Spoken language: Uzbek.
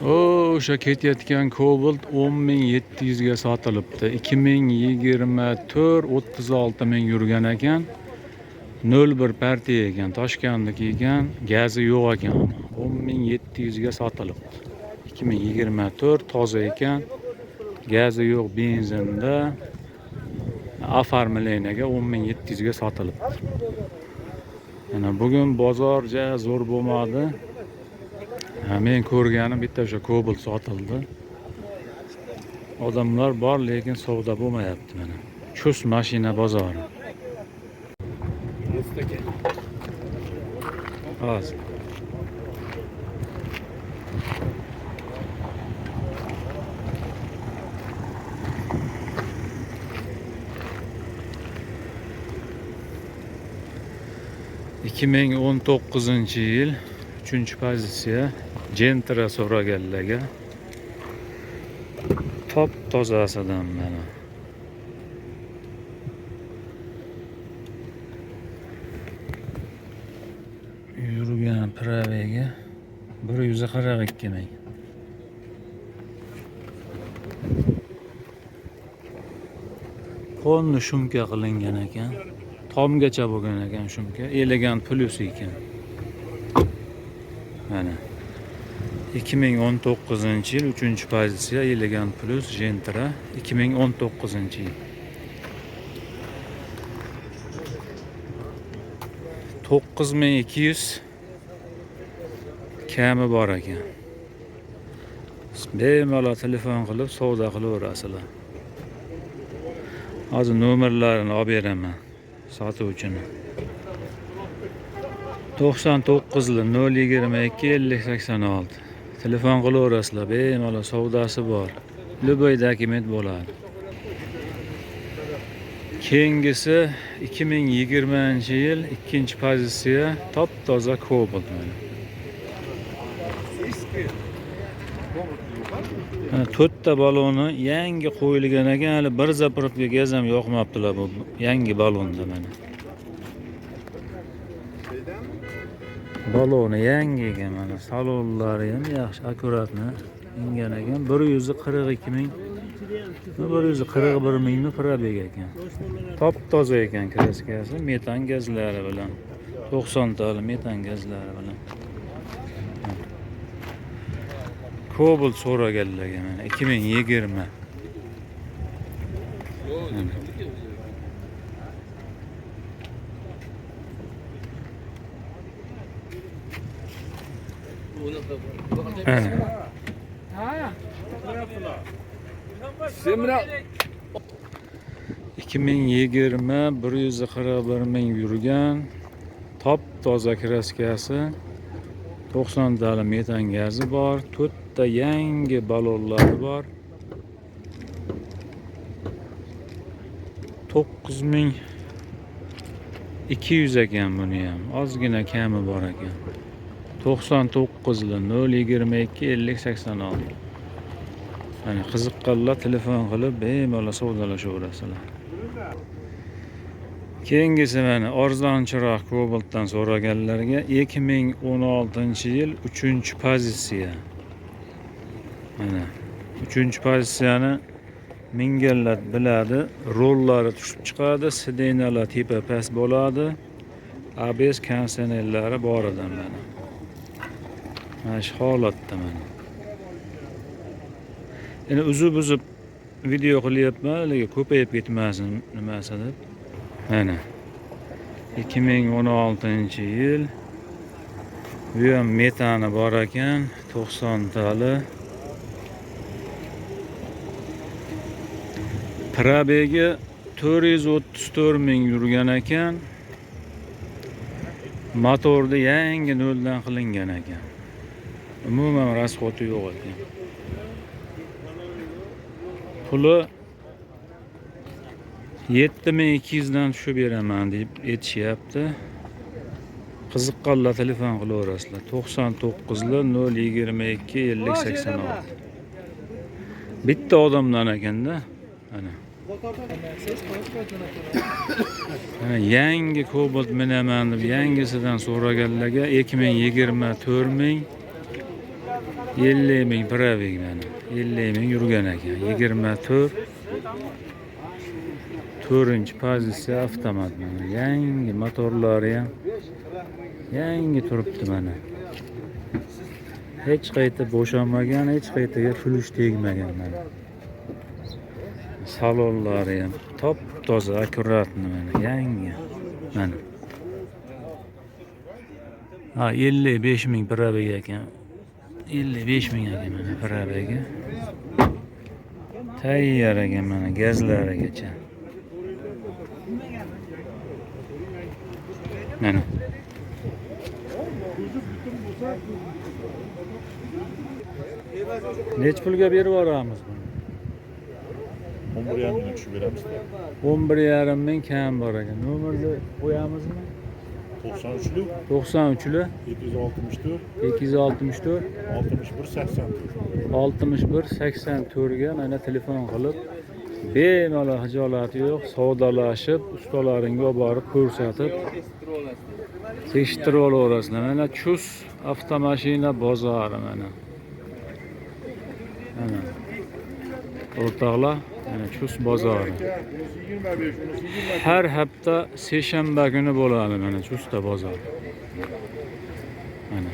O'sha ketayotgan Cobalt 10 700 ga sotilibdi. 2024, 36 ming yurgan ekan. 01 partiya ekan, Toshkentniki ekan, gazi yo'q ekan. 10 700 ga sotilibdi. 2024, toza ekan. Gazi yo'q, benzinda. Оформление ga 10 700 ga sotilibdi. Mana bugun bozor ja zo'r bo'lmadi. Ha, men ko'rganim bitta o'sha Cobalt sotildi. Odamlar bor, lekin savdo bo'lmayapti mana. Chust mashina bozori. Hozir. 2019-yil, 3 pozitsiya, Gentra so'raganlarga top tozasidan mana. Yurgan пробег i 142 ming. Полный шумка qilingan ekan. Tomgacha bo'lgan ekan шумка. Elegant Plus ekan. Mana. 2019-yil, 3 pozitsiya, Elegant Plus Gentra, 2019-yil. 9200 kami bor ekan. Bemalol telefon qilib savdo qilaverasizlar. Hozir nomerlarini olib beraman sotuvchini. 99 022 50 86. Telefon qilaverasizlar, bemalol savdosi bor. Любой dokument bo'ladi. Keyingisi 2020-yil, ikkinchi pozitsiya, top toza Cobalt mana. Mana, to'rtta baloni yangi qo'yilgan ekan, hali bir заправка gaz ham yoqmabdilar bu yangi balonda mana. Baloni yangi ekan mana, salonlari ham yaxshi, аккуратно ingan ekan. 142 ming, 141 mingni пробег ekan. Top toza ekan краска si, metan gazlari bilan. 90 tali metan gazlari bilan. Cobalt so'raganlarga mana, 2020. Mana. Ana. Semra 2020, 141 ming yurgan, top toza краска si, 90 tali metan gazi bor, to'rtta yangi balonlari bor. 9200 ekan buni ham, ozgina kami bor ekan. 99 022 50 86. Mana, qiziqqanlar telefon qilib bemalol savdolashaverasizlar. Keyingisi mana, arzonchiroq Cobaltdan so'raganlarga 2016-yil, 3 pozitsiya. Mana, 3 pozitsiyani minganlar biladi, rollari tushib chiqadi, сиденья lar tepa past bo'ladi. ABS, konditsionerlari bor edan mana. Mana shu holatda mana. Endi uzib uzib video qilyapman, haligi ko'payib ketmasin nimasi deb. Mana. 2016-yil. Bu ham metani bor ekan, 90 tali. Пробег i 434 ming yurgan ekan. Motorni yangi noldan qilingan ekan. Umuman расход i yo'q ekan. Puli 7200 dan tushib beraman deb aytishyapti. Qiziqqanlar telefon qilaverasizlar. 99 022 50 86. Bitta odamdan ekanda. Ana. Mana yangi Cobalt minaman deb yangisidan so'raganlarga 2024 ming 50 ming пробег, mana 50 ming yurgan ekan. 24, to'rtinchi pozitsiya, avtomat. Mana yangi, motorlari ham yangi turibdi, mana hech qayerda bo'shanmagan, hech qayerga pulush tegmagan. Mana salonlari ham top toza, аккуратно, mana yangi. Mana, ha, 55 ming пробег ekan, 55 ming ekan. Mana пробег i tayyor ekan, mana gazlarigacha. Mana. Nechi pulga berib yuboramiz buni? 11,5 mingdan tushib beramiz. 11,5 ming kam bor ekan. Nomerni qo'yamizmi? 93lik. 93li. 264. 264. 61 84. 61 84 ga mana telefon qilib, bemalol, hijolati yo'q, savdolashib, ustalaringga olib borib ko'rsatib, tekshirib olaverasizlar. Mana Chust avtomashina bozori, mana. Mana. O'rtoqlar, mana Chust bozori. Har hafta seshanba kuni bo'ladi mana Chustda bozor. Mana.